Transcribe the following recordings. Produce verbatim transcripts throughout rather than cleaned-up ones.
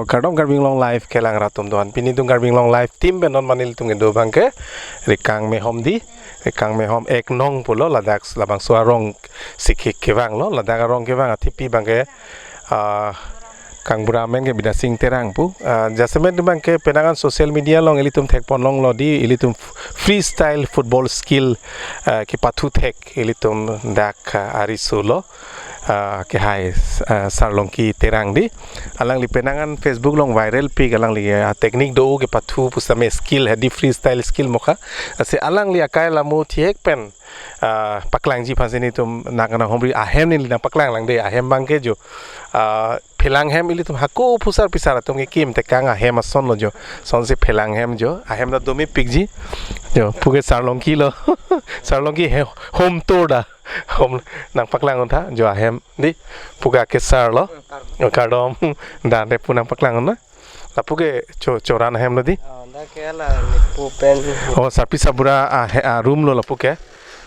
Kardom Karbi Anglong Live kelang rat atum doan. Pini itum Karbi Anglong Live team pen non mane ilitum kedo abangke Rikang Mehom di, Rikang Mehom ek nong pulo, ladak labangso arong si ke kevanglo, ladak arong kevang athipi abangke, ah, kangbura amen ke Bidya Sing Terang pu. Ah, jasemet abangke penang an social media along ilitum thekponlonglo di, ilitum f-, freestyle football skill, ah, kepathu thek ilitum dak, ah, ariso lo, ah, kehai, ah, Sarlongki Terang di. Alangli penang an Facebook along viral pik, alangli, ah, technique do kepathu pusitame skill hedi, freestyle skill mokha. Lasi alangli akai lamo thihek pen, ah, paklangji aphansi nelitum nangkanghumri, ahem neli nangpaklang lang de, ahem abangke jo, ah, phelang hem, ilitum hako phusar phisar atum kekim tekang ahem asonlo jo. Sonsi phelang hem jo, ahem ta domepikji. Jo, puke Sarlongki lo. Sarlongki he home tour da. Home nangpaklang untha jo ahem di. Puke akesar lo. Kardom. Dante pu nangpaklang un na. Lapuke cho-, choran ahem lo di. Oh, dak ke la nipu pen. Oh, sarpi sarbura a he, a room lo lapuke.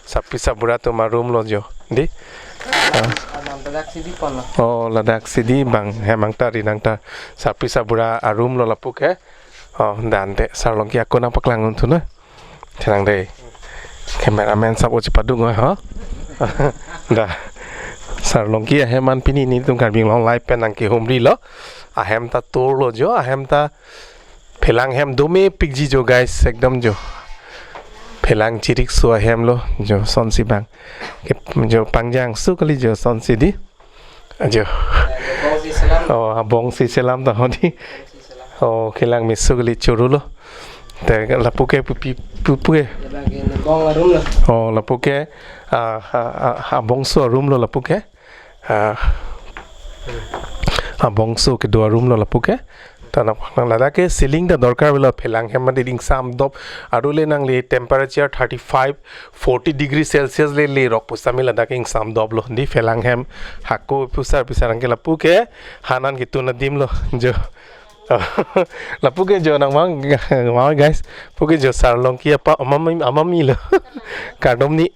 Sarpi sarbura atum a room lo jo. Di. Ah. Anam ladak si di pon lo. Oh, ladak si di abang hem angta ri nangta. Sarpi sarbura a room lo lapuke. Oh, Dante Sarlongki ako nangpaklang unthu na. Tenang dei. Cameraman sabo chepadung oi ho. Da. Sarlongki ahem an pini nelitum Karbi Anglong Live pen nangkehumri lo. Ahem ta tour lo jo, ahem ta phelang hem domepikji jo guys, ekdom jo. Phelang chirikso ahem lo jo, sonsi abang. Ke jo pangjangso kali jo, sonsi di. Ajo. Bongsi selam. Oh, abongsi selam ta ho di. Oh, kelang meso kali, choro lo. Te lapuke pupi, pupuke. Labang ke bong a room lo. Oh, lapuke, ah, ah, ah, abongso a room lo lapuke. Ah, abongso kedo a room lo lapuke. Ta nang, nang ladak ke ceiling ta dorkar avelo, phelang hem mati ingsam dop. Aru le nangli temperature thirty-five, forty degree Celsius le lerok pusitame ladak ingsamdoplo. Di phelang hem hako phusar phisar abangke lapuke han an ketun adim lo jo. Lapuke jo nang mang, mang guys. Puke jo Sarlongki apa amami, amami lo. Kardom ni.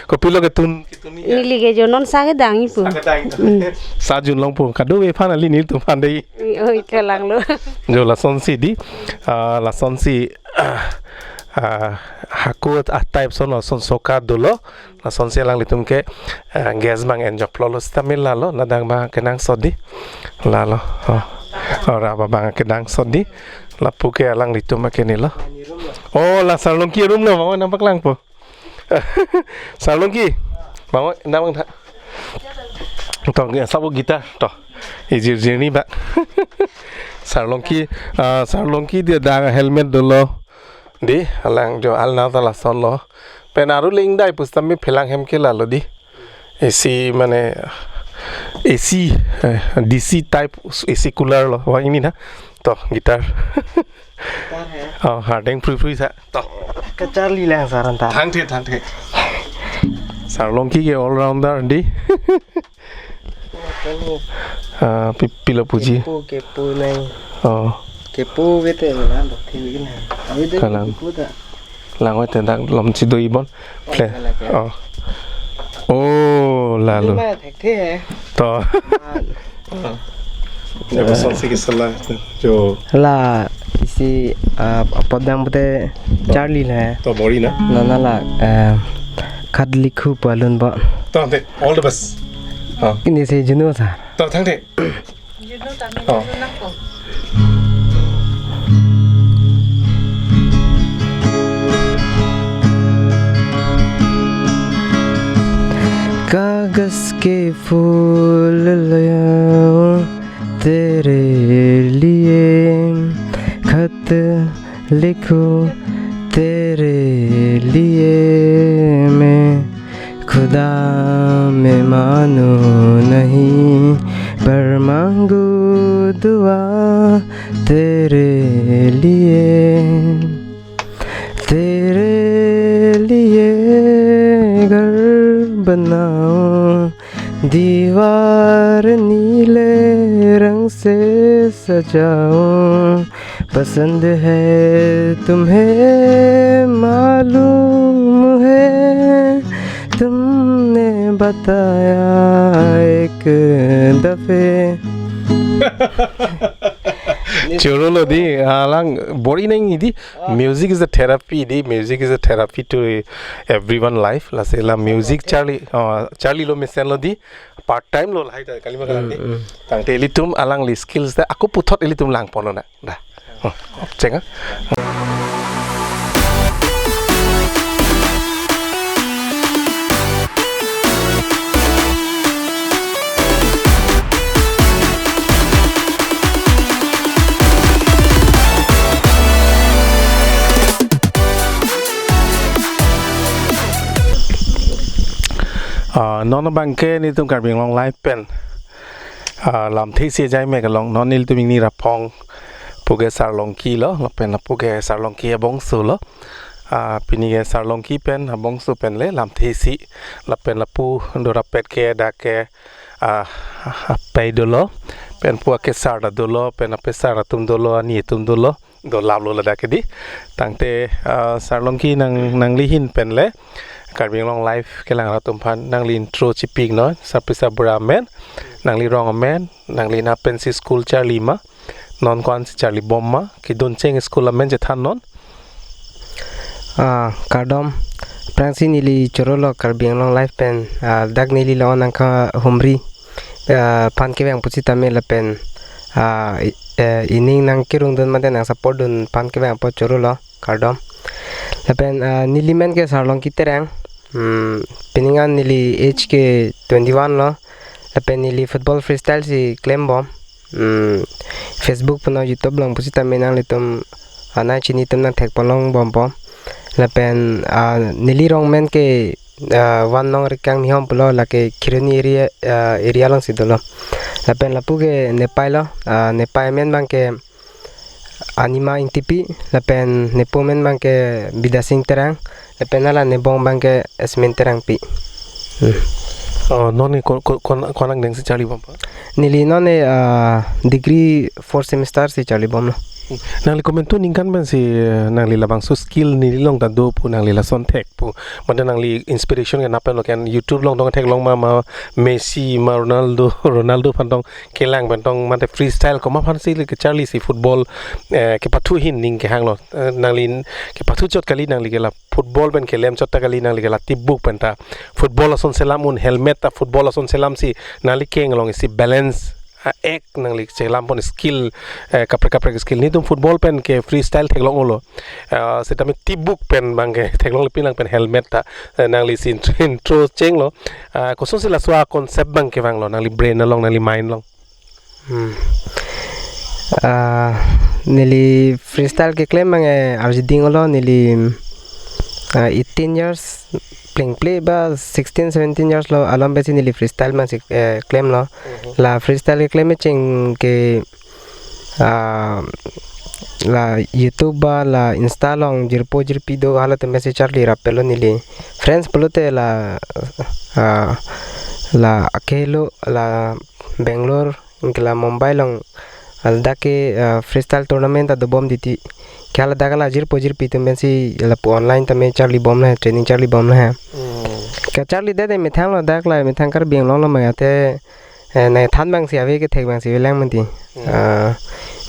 Kopilo ketun, ketun ni ya? Neli ke jo non sa kedang ipu. Sa kedang itu. Hmm. Sa junlongpo. Kadokave aphan kali, nelitum aphan dei. Oi, kelang lo. Jo lasonsi di. Ah, lasonsi, ah, ah, hako a type ason, ason soka dolo. Lasonsi alanglitum ke, eh, guest abang enjoklolo sitame lalo, nadang abang kenangsot di. Lalo. Oh. Oh, rap abang kenangsot di. Lapuke alanglitum ke nilo. Oh, la Sarlongki room lo, mama nangpaklangpo. Sarlongki. Mama nang tha. To, sabo guitar to. Ijir jirni ba. Sarlongki, ah, Sarlongki dia dang helmet dolo. Di, alang jo alna ta lasonlo. Pen aru le ingdai pusitame phelang hem ke lalo di. A C mane A C, eh, D C type A C cooler lo. Wah, ini na. To, guitar. Guitar hai. Oh, hardeng phrui phrui sa. To. Kacharli lang saran ta. Thangthe, thangthe. Sarlongki ke all rounder di. Kani. Ah, pi-, pilo puji. Kepu, kepu nai. Oh. Kepu kete lang dok thi na. Awi de Kalang. Kepu ta. Lang oi te dak lom chido ibon. Ple. Kalang ke. Oh. Oh, lalo. Ini mah thekthe hai. To. Ah. Oh. Eba sonsi kesala. Jo. La isi, ah, apot dang pute charli la. To bori na. Nana la, eh, khat likhu palun ba. To, thank you. All the best. Oh. Ini si junu sa. To, thangthe. Oh. कागज के फूल लाया हूँ तेरे लिए, खत लिखूं तेरे लिए मैं। खुदा मैं मानूं नहीं, पर मांगू दुआ तेरे लिए। तेरे लिए घर बनाऊं, दीवार नीले रंग से सजाऊं। पसंद है तुम्हें मालूम है, तुमने बताया एक दफे। Choro lo di, alang bor-i nang di. Ah. Music is a therapy di, music is a therapy to everyone life. Lasi la music charli, ah, charlilo mesenlo di. Part time lo lahai ta kalima kalang di. Mm, mm. Tangte ilitum alangli skills ta ako puthot ilitum langponlo na. Da. Hmm. Cheng, ah. Ah, non abangke nelitum Karbi Anglong Live pen, ah, lamthe isi ajai mek along non nelitum ingni ra phong pu ke Sarlongki lo, lapen lapu ke Sarlongki abongso lo. Ah, pini ke Sarlongki pen abongso pen le lamthe isi, lapen lapu dorapet ke dak ke, ah, apei dolo, pen pu akesar ta dolo, pen apesar atum dolo, ani atum dolo, dolaplo ladak ke di. Tangte, ah, Sarlongki nang, nangli ahin pen le Karbi Anglong Live kelang atum aphan nangli intro chipiknon, sarpi sarbura amen, nangli rong amen, nangli na pensi school charli ma, non ko-ansi charlibom ma, kedun cheng school amen chethannon. Ah, kardom. Aphrangsi neli choro lo Karbi Anglong Live pen, ah, dak neli lo nangkehumri, ah, aphan kevang pusitame lapen, ah, i-, eh, ining nangkerung dun mate nang support dun aphan kevang apot choro lo, kardom. Lapen, ah, neli men ke Sarlongki Terang. Hmm, pining an neli age ke twenty one lo. Lapen neli football freestyle si klembom. Hmm, Facebook puno YouTube along pusitame nanglitum anai chini atum nangthekpon longbompo. Lapen, ah, neli rong men ke, ah, Vannong Rikang Nihom pulo, lake Kheroni area, ah, area alongsi dolo. Lapen lapu ke nepei lo, ah, nepei amen abang ke Anima Ingtipi, lapen nepo amen abang ke Bidasing Terang, lapen hala nebong abang ke Esmin Terangpi. Hmm. Oh, non ne ko-, ko-, ko-, konat angdeng si charlibom pa? Neli non ne, ah, degree fourth semester si charlibomlo. Hmm. Nangli komantu aningkan pensi, eh, nangli labangso skill neli along ta do pu, nangli lason thek pu, mate nangli inspiration ke nangpen lo, ke YouTube along tong theklong ma, ma Messi, ma Ronaldo, Ronaldo aphan tong kelang pen tong mate freestyle komat aphansi le kecharli si football, eh, kepathu ahin ning kehanglo. Eh, nangli kepathu chot kali, nangli ke la football pen kelem chot ta kali, nangli ke la tibuk pen ta football ason selam un, helmet ta football ason selam si nangli keng along isi balance, ah, ek nangli chelempon skill, eh, kaprek kaprek skill. Netum football pen ke freestyle theklong-olo. Ah, setame tibuk pen abang ke theklonglepin lang pen helmet ta, eh, nangli si intro, intro chenglo. Ah, kosonsi laso a-concept abang kevanglo, nangli brain along, nangli mind along? Hmm. Ah, neli freestyle keklem abang ke arjiding-olo, neli, ah, eighteen years plengple ba sixteen seventeen years lo alom pensi neli freestyle abangsi, eh, klemlo. Mhm. La freestyle keklem cheng ke, ah, la YouTube ba la Insta along jirpo jirpi do, halatum pensi charli rapetlo neli. Friends pulote la, ah, la akehelo la Bangalore, anke la Mumbai along, ah, ladak ke, ah, freestyle tournament ta dobom titi. Ke ladak la jirpo jirpi atum pensi lapu online tame charlibomlo he, training charlibomlo he. Hmm. Kecharlidet methanglo, dak la methang Karbi Anglong lo mate, eh, nangthan abangsi ave, kethek abangsi avelang mati. Hmm. Ah,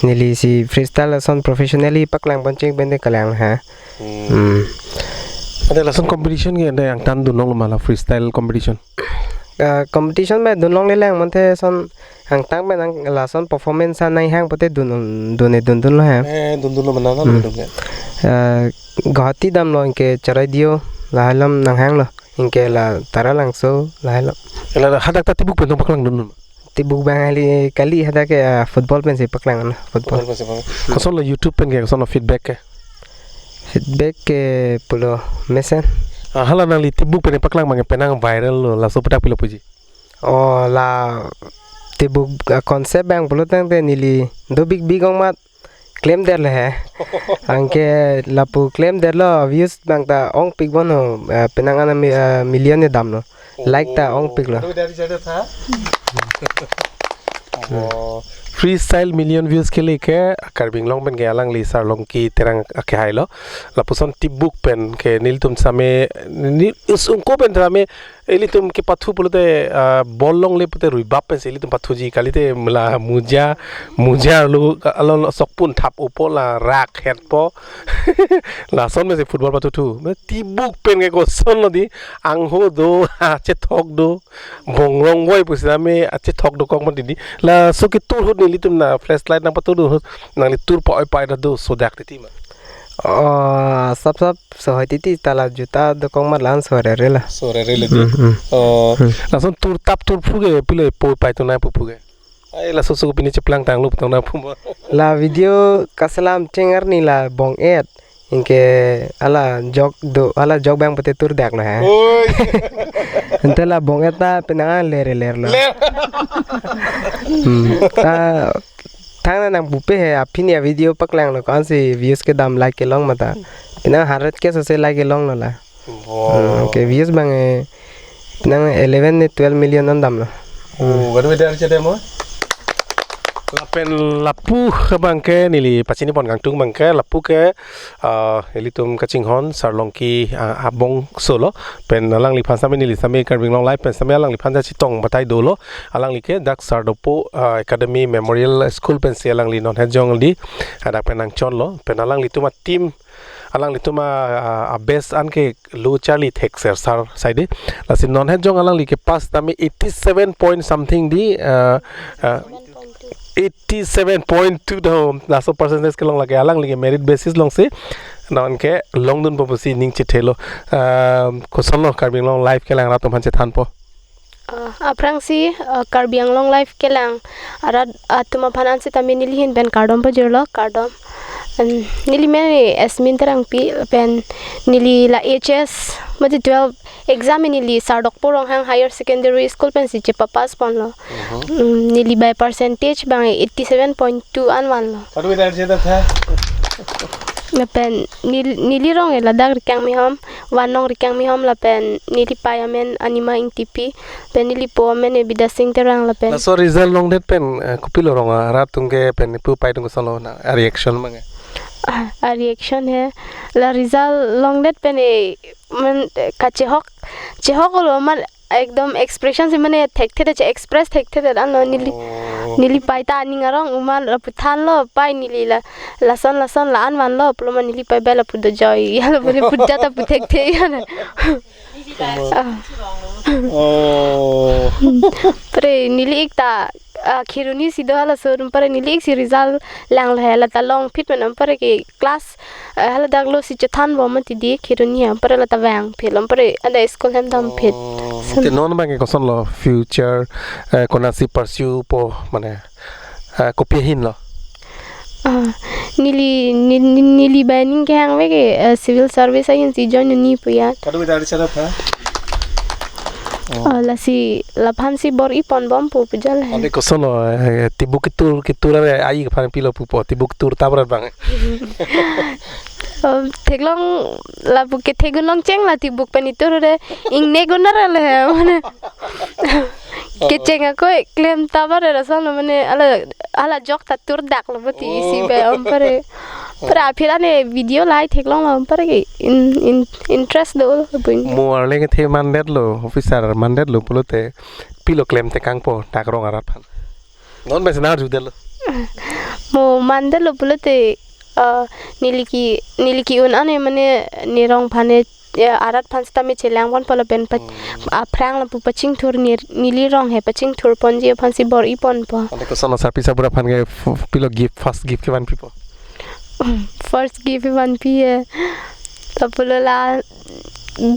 neli si freestyle ason professionally paklangpon cheng pen te kelang he. Hmm. Hmm. Ante lason competition ke ante angtan dunlonglo ma, la freestyle competition? Ah, competition pen dunlonglelang, mate ason angtan pen ang lason performance anai hang pote dun, dun-e dundunlo he. Eh, dundunlo mana na. Hmm. Dun ke? Ah, Guwahati damlo, anke Charaideo lahai alam nanghanglo, anke la Taralangso lahai alam. Ela hadak ta tibuk pen tong paklangdun? Tibuk abang kali, kali hadak ke, ah, football pensi paklang, football. Football pensi paklang. Kosonlo YouTube pen ke, kosonlo feedback ke? Feedback ke pulo mesen. Ah, hala nangli tibuk pen paklang abang ke penang viral lo, laso aputhak pilo puji? Oh, la tibuk, ah, concept abang pulo tangte neli dobik bik ong mat klemdetlo he. Anke lapu klemdetlo, views abang ta ongpik bon ho, eh, penang an mi-, eh, million ne damlo. Like ta ongpiklo. Oh, dari jada tha. Oh, freestyle million views kele ke Karbi Anglong pen ke alangli Sarlongki Terang akehai lo. Lapuson tibuk pen ke nelitum same, ni us ungko pen same Ilitum kepathu pulote, ah, ball longle pute ruibap pensi ilitum pathuji, kalite mela muja, muja arlo, along sokpun thap upo la rak hetpo. Lason pensi football pathuthu. Me tibuk pen ke kosonlo di, angho do, achethok do, bongrong voi pusi tame achethok dokok mati di. Laso ketur ahut nelitum na flashlight nangpatur ahut, nanglitum pu-oi pai ta do sodak titi ma. Oh, sap sap sohoi titi ta la juta dokok ma la-an sorere la. Sorere le tu. Hmm, hmm. Oh, Hmm. Lason tur tap tur phu ke pilo po pai tu nangpu phu ke. Ai laso so pini cheplang tanglo pu tang nangpu mo. La video kaselam cheng arni la bong-et. Anke hala jok do, hala jok bang pute tur dak lo ha. Oi. Ante la bong-et ta penang ler ler lo. Ler. Hmm. Ta thang nangpupe he aphi ni a video paklang lo ko-ansi views kedam like kelong ma ta. Penang hundred K sose like kelong lo la. Wow. Hmm, anke views bang e penang eleven ne twelve million an damlo. Oh, baru beda aja demo. Lapen lapu abang ke neli pachini pon kangtung abang ke lapu ke, ah, ilitum kachinghon Sarlongki, ah, abongso lo. Pen alangliphan sitame neli sitame Karbi Anglong Live pen sitame alangliphan ta chetong batai dolo. Alangli ke dak Sardopo, ah, Academy Memorial School pensi alangli non hejong di, ah, dak pen nangchonlo. Pen alanglitum a-team, alanglitum a, a, a-best an ke lo charli thek ser sar saide. Lasi non hejong alangli kepass tame eighty seven point something di, ah, ah, eighty seven point two do, laso percentage kelong lake alangli ke merit basis longsi. Non ke longdunpo pusi ning chethelo. Ah, kosonlo Karbi Anglong Live kelang rat atum aphan chethanpo. Ah, aphrangsi, ah, Karbi Anglong Live kelang arat atum aphan an sitame neli ahin pen kardom pajirlo, kardom. Em, neli men Asmin Terangpi pen neli la H S mate twelve exam neli Sardokpo Ronghang Higher Secondary School pensi chepapass ponlo. Mhm. Mm, neli bai percentage bang eighty seven point two an vanlo. Kadu ida aja dak ha. Lapen nel-, neli rong e ladak Rikangmehom, Vanlong Rikangmehom lapen neli pai amen Anima Ingtipi, pen neli po amen e Bidya Sing Terang lapen. Laso result longdet pen, eh, kopilo rong arat atum ke pen pu pai atum kosonlo na, a-reaction abang e. Ah, a-reaction he. La result longdet pen e man, eh, kachehok, chehok lo man ekdom expression si mane thekthe che express thekthe anlo neli. Oh. Neli pai ta aning arong uma lapu thanlo pai neli la lason lason la-an vanlo pulo ma neli pai bai lapu do joy ya lapu ni pu jata pu thekthe ya na. Ah. Oh. Pre neli ik ta, ah, Kheroni si do halaso atum pre neli ik si result langlo he lata longphit pen ampre ke class, eh, haladak lo si chethan bom mati di Kheroni ampre lata vangphit ampre ada school hem damphit. Oh, Sen- okay, non abang ke kosonlo future, eh, konatsi pursue po mane, eh, kopi ahin lo? Ah, neli, ni-, ni-, neli bai ning kehang ve ke, eh, civil service ahin si join ni pu ya. Kadu ida aja dak ha. Oh. Ah, lasi laphan si bor-i pon bom pu pujal he. Ante kosonlo, eh, tibuk ketur ketur are ai aphan pilo pupo tibuk tur tabrat abang. Um, theklong lapu ke theklong cheng la tibuk pen itur re ingne gunar le he mane. Kecheng ako klem tabar re rason lo mane ala, ala jok ta tur dak lo mati isi be ampre. Pra aphi la ne video lai theklong lo ampre ke in, in, interest do lo bun. Mo Arleng kethe mandet lo, officer mandet lo pulote pilo klem tekangpo dak rong arat aphan. Non besi nar judel lo. Mo mandet lo pulote, ah, neli ke, neli ke-un ane mane ne rong aphan ne, eh, arat aphan sitame chelang ponpo lapen pa, Hmm. Aphrang lapu pachingthur ne, neli rong he pachingthur ponji aphan si bor-i ponpo. Ante kosonlo sarpi sarbura aphan ke f-, pilo gift, first gift kevan pipo? First gift vanpi he. Lapulo la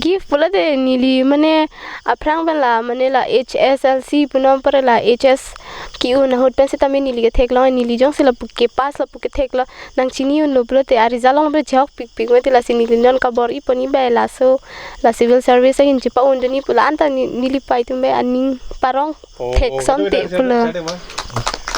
gift pulote neli mane aphrang pen la mane la H S L C punon pore la H S ke-un ahut pen sitame neli ketheklong, neli jongsi lapu kepass lapu ketheklo nangchini unlo pulote a-result along pen chehok pikpik mati lasi neli non kabor-i pon-i bai laso la civil service ahin chepa-un dunji pu la anta ne-, neli pai atum bai aning parong Oh, thek oh, sonte betul, betul, pulo. Betul, betul.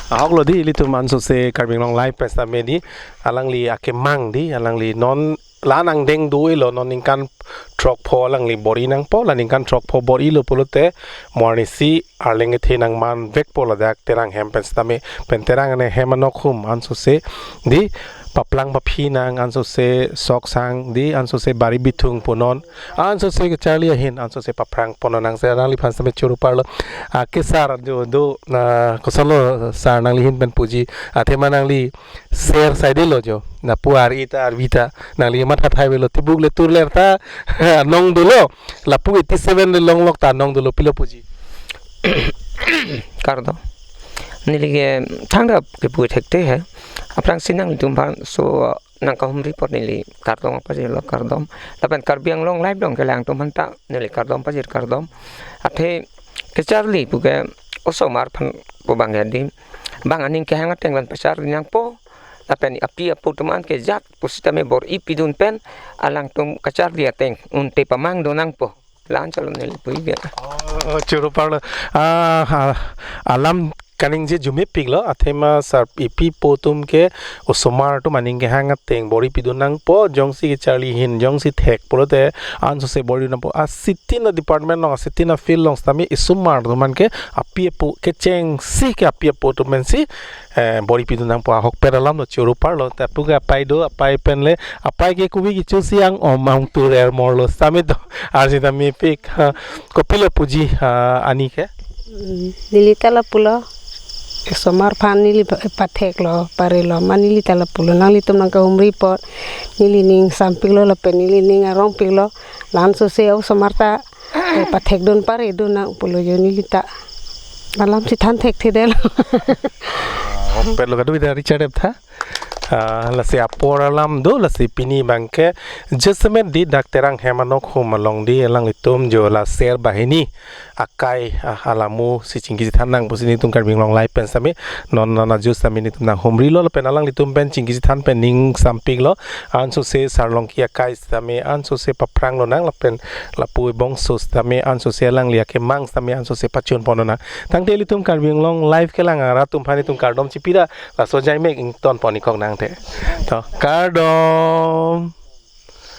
Ahok lo di ilitum ansose Karbi Anglong Live pen sitame di alangli akemang di alangli non la nangdeng do-ilo non ningkan throkpho alangli bor-i nangpo la ningkan throkpho bor-ilo pulote mo arnisi Arleng kethe nangmanvekpo ladak Terang hem pen sitame pen Terang ane hem anokhum ansose di paplang paphi nang, ansose sok sang di, ansose bari bithung punon, ansose kacharli ahin, ansose paphrang punon nang, se nangliphan sitame choro parlo. Ah, kesar jo do, na kosonlo sar nangli ahin pen puji, athema nangli ser saidelo jo, na pu ar-i ta arvi ta, nangli matha thai avelo, tibuk le turler ta, anong dolo, lapu eighty seven le longlok ta anong dolo, pilo puji. Kardom. Neli ke thangta kepu thekte he. Aphrangsi nanglitum aphan so nangkahumri apot neli kardom pajirlo, kardom. Lapen Karbi Anglong Live along kelang atum aphanta neli kardom pajir, kardom. Athe kacharli puke osomar aphan pu abang ya di, bang aning kehang ateng pen pacharli nangpo. Lapen api apo atum an ke jat pusitame bor-i pidun pen alangtum kacharli ateng unte pamangdo nangpo. La-an chalo neli pu ke. Oh, choro parlo. Ah, ah, alam kaningje arjumepiklo, athema sar ipi po atum ke osomar atum aning kehang ateng bor-i pidun nangpo, jongsi kacharli ahin, jongsi thek pulote ansose bor-i nangpo. Asitin a-department along, asitin a-field along sitame isomar atum an ke api apo kechengsi ke api apo atum pensi, eh, bor-i pidun nangpo, ahokpet alamlo, choro parlo. Lapu ke apai do, apai pen le, apai ke kopi kecho si ang-om angtur er morlo sitame to, arsi tame pik. Ha, kopilo puji, ha, ani ke? Hmm, neli ta lapulo. Osomar aphan neli pa-, patheklo, parelo, ma neli ta lapulo. Nanglitum nangkahumri apot neli ning sampiklo lapen neli ning arongpiklo. La-an sose osomar ta, eh, pathekdun paredun nang pulo jo neli ta. Alam si than thekthedetlo. Ah, ahokpetlo, kadokave ta ri chadep tha. Ah, lasi apor alam do, lasi pini abang ke jasemet di dak Terang hem anokhum along di alanglitum jo la ser banghini akai, ah, alamo si chingki chethan nang pusi nelitum Karbi Anglong Live pen sitame non nana jus sitame nelitum nanghumrilo lapen alanglitum pen chingki chethan pen ning sampiklo, ansose sarlongki akai sitame ansose paphranglo nang lapen lapu ebongso sitame ansose alangli akemang sitame ansose pachun ponlo nang. Tangte ilitum Karbi Anglong Live kelang arat atum aphan itum kardom chipi ra, laso jaimek ington pon-ik kok nangte. To, kardom.